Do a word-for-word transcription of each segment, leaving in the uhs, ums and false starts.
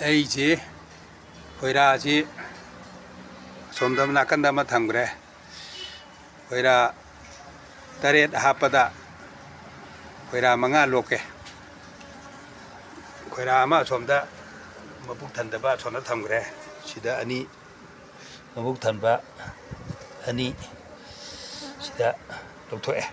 ꯑꯩꯁꯤ ꯈꯣꯏꯔꯥꯁꯤ ꯑꯁꯣꯝꯗ ꯅꯥꯀꯟꯗ ꯑꯃ ꯊꯝꯈ꯭ꯔꯦ꯫ ꯈꯣꯏꯔꯥ ꯇꯔꯦꯠ ꯍꯥꯞꯄꯗ ꯈꯣꯏꯔꯥ ꯃꯉꯥ ꯂꯣꯛꯀꯦ꯫ ꯈꯣꯏꯔꯥ ꯑꯃ ꯑꯁꯣꯝꯗ ꯃꯕꯨꯛ ꯊꯟꯗꯕ ꯑꯁꯣꯝꯗ ꯊꯝꯈ꯭ꯔꯦ꯫ ꯁꯤꯗ ꯑꯅꯤ ꯃꯕꯨꯛ ꯊꯟꯕ ꯑꯅꯤ ꯁꯤꯗ ꯂꯧꯊꯣꯛꯑꯦ꯫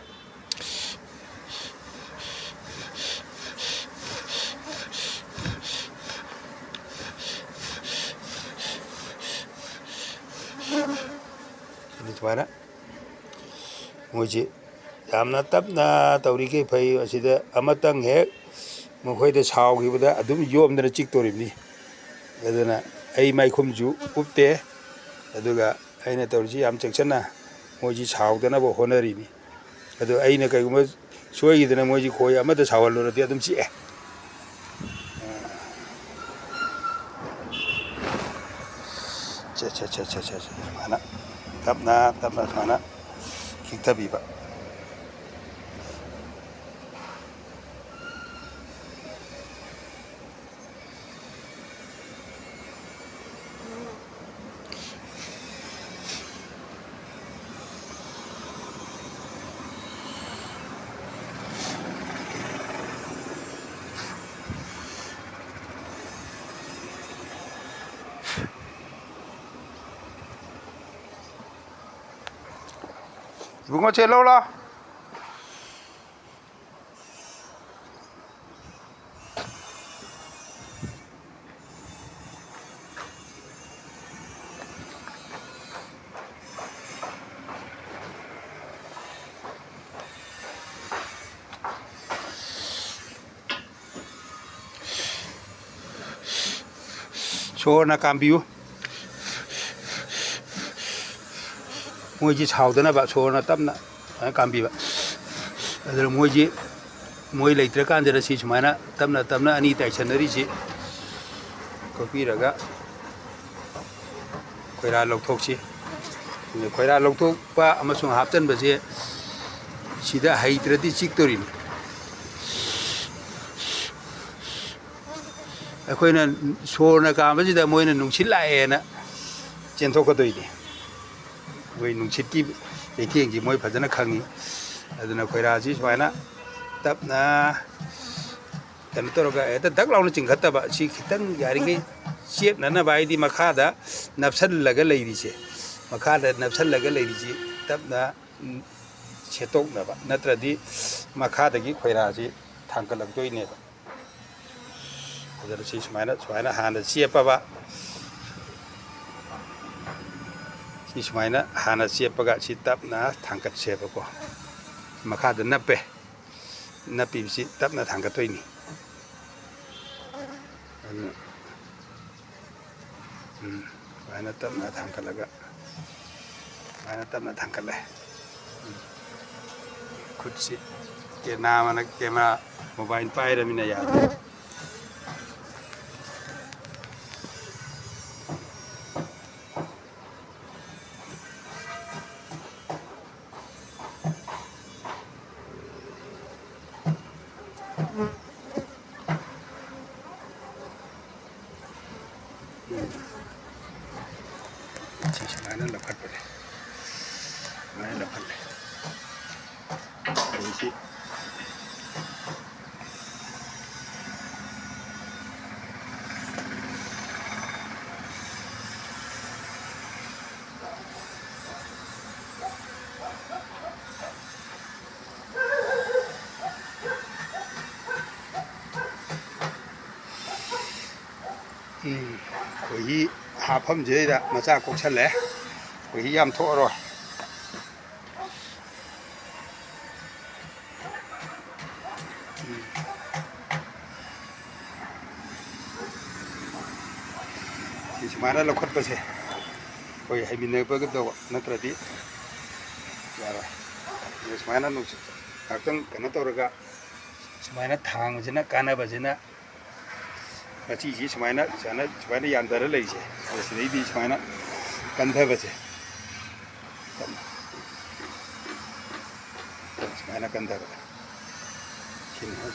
ꯁꯤꯅꯤ ꯁꯨꯃꯥꯏꯅ ꯃꯣꯏꯁꯤ ꯌꯥꯝꯅ ꯇꯞꯅ ꯇꯧꯔꯤꯈꯩ ꯐꯩ꯫ ꯑꯁꯤꯗ ꯑꯃꯇꯪ ꯍꯦꯛ ꯃꯈꯣꯏꯗ ꯁꯥꯎꯈꯤꯕꯗ ꯑꯗꯨꯝ ꯌꯣꯝꯗꯅ ꯆꯤꯛꯇꯣꯔꯤꯕꯅꯤ꯫ ꯑꯗꯨꯅ ꯑꯩ ꯃꯥꯏꯈꯨꯝꯁꯨ ꯎꯞꯇꯦ꯫ ꯑꯗꯨꯒ ꯑꯩꯅ ꯇꯧꯔꯤꯁꯤ ꯌꯥꯝ ꯆꯦꯛꯁꯤꯟꯅ ꯃꯣꯏꯁꯤ ꯁꯥꯎꯗꯅꯕ ꯍꯣꯠꯅꯔꯤꯅꯤ꯫ ꯑꯗꯨ ꯑꯩꯅ ꯀꯩꯒꯨꯝꯕ ꯁꯣꯏꯈꯤꯗꯅ ꯃꯣꯏꯁꯤ ꯈꯣꯏ ꯑꯃꯗ ꯁꯥꯎꯍꯜꯂꯨꯔꯗꯤ ꯑꯗꯨꯝ ꯆꯤꯛꯑꯦ꯫ ꯁꯦ, ꯁꯦ, ꯁꯦ, ꯁꯦ, ꯁꯦ, ꯁꯦ, ꯁꯨꯃꯥꯏꯅ ꯇꯞꯅ ꯇꯞꯅ ꯁꯨꯃꯥꯏꯅ ꯈꯤꯛꯊꯕꯤꯕ꯫ ꯏꯕꯨꯡꯉꯣ, ꯆꯦꯜꯂꯧ ꯂꯥꯎ꯫ ꯁꯣꯔꯅ ꯀꯥꯝꯕꯤꯌꯨ꯫ ꯃꯣꯏꯁꯤ ꯁꯥꯎꯗꯅꯕ ꯁꯣꯔꯅ ꯇꯞꯅ ꯁꯨꯃꯥꯏꯅ ꯀꯥꯝꯕꯤꯕ꯫ ꯑꯗꯨꯅ ꯃꯣꯏꯁꯤ, ꯃꯣꯏ ꯂꯩꯇ꯭ꯔꯀꯥꯟꯁꯤꯗ ꯁꯤ ꯁꯨꯃꯥꯏꯅ ꯇꯞꯅ ꯇꯞꯅ ꯑꯅꯤ ꯇꯥꯏꯁꯟꯅꯔꯤꯁꯤ ꯀꯣꯛꯄꯤꯔꯒ ꯈꯣꯏꯔꯥ ꯂꯧꯊꯣꯛꯁꯤ꯫ ꯈꯣꯏꯔꯥ ꯂꯧꯊꯣꯛꯄ ꯑꯃꯁꯨꯡ ꯍꯥꯞꯆꯤꯟꯕꯁꯦ ꯁꯤꯗ ꯍꯩꯇ꯭ꯔꯗꯤ ꯆꯤꯛꯇꯣꯔꯤꯅꯤ꯫ ꯑꯩꯈꯣꯏꯅ ꯁꯣꯔꯅ ꯀꯥꯝꯕꯁꯤꯗ ꯃꯣꯏꯅ ꯅꯨꯡꯁꯤꯠ ꯂꯥꯛꯑꯦꯅ ꯆꯦꯟꯊꯣꯛꯀꯗꯣꯏꯅꯤ꯫ ꯑꯩꯈꯣꯏ ꯅꯨꯡꯁꯤꯠꯀꯤ ꯂꯩꯊꯦꯡꯁꯤ ꯃꯣꯏ ꯐꯖꯅ ꯈꯪꯉꯤ꯫ ꯑꯗꯨꯅ ꯈꯣꯏꯔꯥꯁꯤ ꯁꯨꯃꯥꯏꯅ ꯇꯞꯅ ꯀꯩꯅꯣ ꯇꯧꯔꯒ ꯍꯦꯛꯇ ꯗꯛ ꯂꯥꯎꯅ ꯆꯤꯡꯈꯠꯇꯕ, ꯁꯤ ꯈꯤꯇꯪ ꯌꯥꯔꯤꯈꯩ ꯆꯦꯞꯅꯅꯕ, ꯍꯥꯏꯗꯤ ꯃꯈꯥꯗ ꯅꯞꯁꯜꯂꯒ ꯂꯩꯔꯤꯁꯦ, ꯃꯈꯥꯗ ꯅꯞꯁꯜꯂꯒ ꯂꯩꯔꯤꯁꯤ ꯇꯞꯅ ꯁꯦꯠꯇꯣꯛꯅꯕ, ꯅꯠꯇ꯭ꯔꯗꯤ ꯃꯈꯥꯗꯒꯤ ꯈꯣꯏꯔꯥꯁꯤ ꯊꯥꯡꯒꯠꯂꯛꯇꯣꯏꯅꯦꯕ꯫ ꯑꯗꯨꯅ ꯁꯤ ꯁꯨꯃꯥꯏꯅ, ꯁꯨꯃꯥꯏꯅ ꯍꯥꯟꯅ ꯆꯦꯞꯄꯕ, ꯁꯤ ꯁꯨꯃꯥꯏꯅ ꯍꯥꯟꯅ ꯆꯦꯞꯄꯒ ꯁꯤ ꯇꯞꯅ ꯊꯥꯡꯒꯠꯁꯦꯕꯀꯣ꯫ ꯃꯈꯥꯗ ꯅꯞꯄꯦ, ꯅꯞꯄꯤꯕꯁꯤ ꯇꯞꯅ ꯊꯥꯡꯒꯠꯇꯣꯏꯅꯤ꯫ ꯑꯗꯨꯅ ꯎꯝ, ꯁꯨꯃꯥꯏꯅ ꯇꯞꯅ ꯊꯥꯡꯒꯠꯂꯒ, ꯁꯨꯃꯥꯏꯅ ꯇꯞꯅ ꯊꯥꯡꯒꯠꯂꯦ꯫ ꯎꯝ꯫ ꯈꯨꯠꯁꯤ ꯀꯦ-, ꯅꯥꯝꯃꯅ camera, mobile ꯄꯥꯏꯔꯃꯤꯅ ꯌꯥꯗ꯭ꯔꯦ꯫ ꯎꯝ꯫ ꯁꯤ ꯁꯨꯃꯥꯏꯅ ꯂꯧꯈꯠꯄꯅꯦ꯫ ꯁꯨꯃꯥꯏꯅ ꯂꯧꯈꯠꯂꯦ꯫ ꯑꯗꯩ ꯁꯤ ꯎꯝ, ꯈꯣꯏꯍꯤ ꯍꯥꯞꯐꯝꯁꯤꯗꯩꯗ ꯃꯆꯥ ꯀꯣꯛꯁꯜꯂꯦ꯫ ꯈꯣꯏꯍꯤ ꯌꯥꯝ ꯊꯣꯛꯑꯔꯣꯏ꯫ ꯎꯝ꯫ ꯁꯤ ꯁꯨꯃꯥꯏꯅ ꯂꯧꯈꯠꯄꯁꯦ ꯑꯩꯈꯣꯏ ꯍꯩꯃꯤꯟꯅꯕꯒ ꯇꯧꯕ, ꯅꯠꯇ꯭ꯔꯗꯤ ꯌꯥꯔꯣꯏ꯫ ꯑꯗꯨ ꯁꯨꯃꯥꯏꯅ ꯅꯨꯡꯁꯤꯠ ꯉꯥꯛꯇꯪ ꯀꯩꯅꯣ ꯇꯧꯔꯒ, ꯁꯨꯃꯥꯏꯅ ꯊꯥꯡꯕꯁꯤꯅ ꯀꯥꯟꯅꯕꯁꯤꯅ, ꯃꯆꯤꯁꯤ ꯁꯨꯃꯥꯏꯅ, ꯁꯨꯃꯥꯏꯅ, ꯁꯨꯃꯥꯏꯅ ꯌꯥꯟꯊꯔ ꯂꯩꯔꯤꯁꯦ, ꯑꯗ ꯁꯤꯗꯩꯗꯤ ꯁꯨꯃꯥꯏꯅ ꯀꯟꯊꯕꯁꯦ, ꯁꯨꯃꯥꯏꯅ ꯀꯟꯊꯕ꯫ ꯁꯤꯅꯤ꯫ ꯑꯗ ꯃꯣꯏ